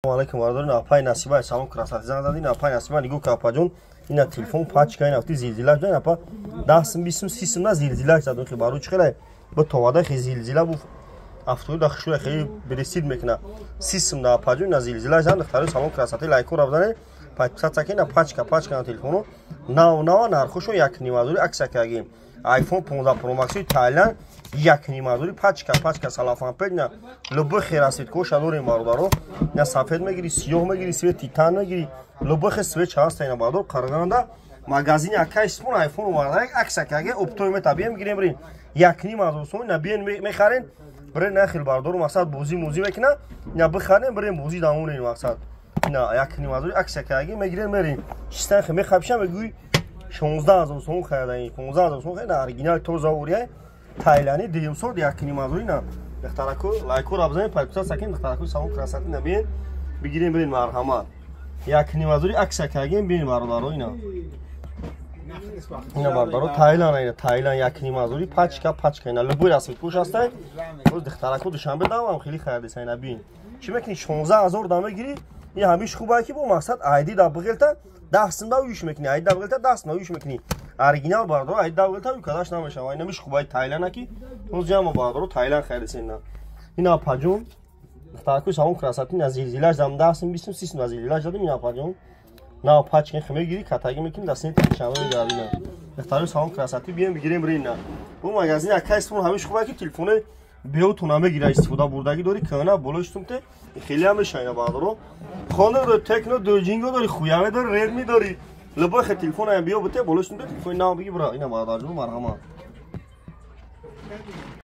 Алейкум, бародарон, апай Насиба, салом красоты зан задин, апай Насиба, нигоҳ ка, апаҷон, ина телефон пачка, ина афти зилзила шуд, апа 10 сум, 20 сум, 30 сум на зилзила шуд, хи барои чӣ хеле бо товада хи зилзила бу афтои да хушура хели бресид мекуна 30 сум да, апаҷон, ина зилзила шуд. Духтари салон красоты, лайко ра бизане, подписаться ки, ина пачка, пачка на телефону нав нава, нархошон 1,5 ҳазори, акса кагим iPhone 15 Pro Max Тайланд 1,5 ҳазори, пачка, пачка салафан на любой херасвиткоша дорем, бародаро. На сафед мегири, сиёҳ мегири, цвет титан мегири, любой хе цвет ҳаста. Ина, бародар, Қарғанда магазини акай Исмон iPhone оварда, акса каге оптой мета, бием бигирем, бирин 1,5 ҳазор сом, ина биен мехарен, бирен нахил, бародаро, мақсад бозӣ музӣ мекуна, ина бихарен, бирен бозӣ дамонен, мақсад ина 1,5 ҳазори, акса каге мегирен, мерин чистан хе мехапша, мегӯй 16 000 сом харидаин, 15 000 сом харида, оригинал тоза урия тайлани дуюм сорт 1,5 ҳазори. На духтараку, лайкора бизанед, подписаться кунед, духтараку, салон красоты, на биен бигирем, бирин, марҳамат, 1,5 ҳазори, акса кагем, бирин, бародаро. Ина, бародаро, Тайланд, ина Тайланд 1,5 ҳазори, пачка, пачка, ина любой расцветкош ҳастай. Боз духтараку Душанбе давам хеле харидеса. Ина бин, чӣ мекунӣ, 16 000 да мегирӣ. Ин ҳамиш хубае ки бо мақсад айди да бигелта 10 сум да уюш мекунӣ, айди да бигелта 10 сум да уюш мекунӣ. Оригинал, бародаро, айди да бигелта уй кадаш намешава. Ина миш хубаи Тайланда ки боз ҷама, бародаро, Тайланд харидеса. Ина апаҷон, духтараку салон красоты, на зилзилаш дам 10 сум, 20 сум, 30 сум на зилзилаш дадим. Ина, апаҷон, на пачка хе мегири, катаги мекунӣ, дастини шанбе мегари. Ина духтараку салон красоты, бием бигирем, бирин. Бо магазини акай Исмон ҳамиш хубае ки телефоне беотона мегира, истифода бурдагӣ дори, кана болои сумте хеле ҳам меша. Ина, бародаро, хона дори, Техно дори, дори, Хуяме дори, Редми дори, любой хе телефон ам биё бите, болои сумте телефони нав биги, бира. Ина, бародарҷон, марҳамат.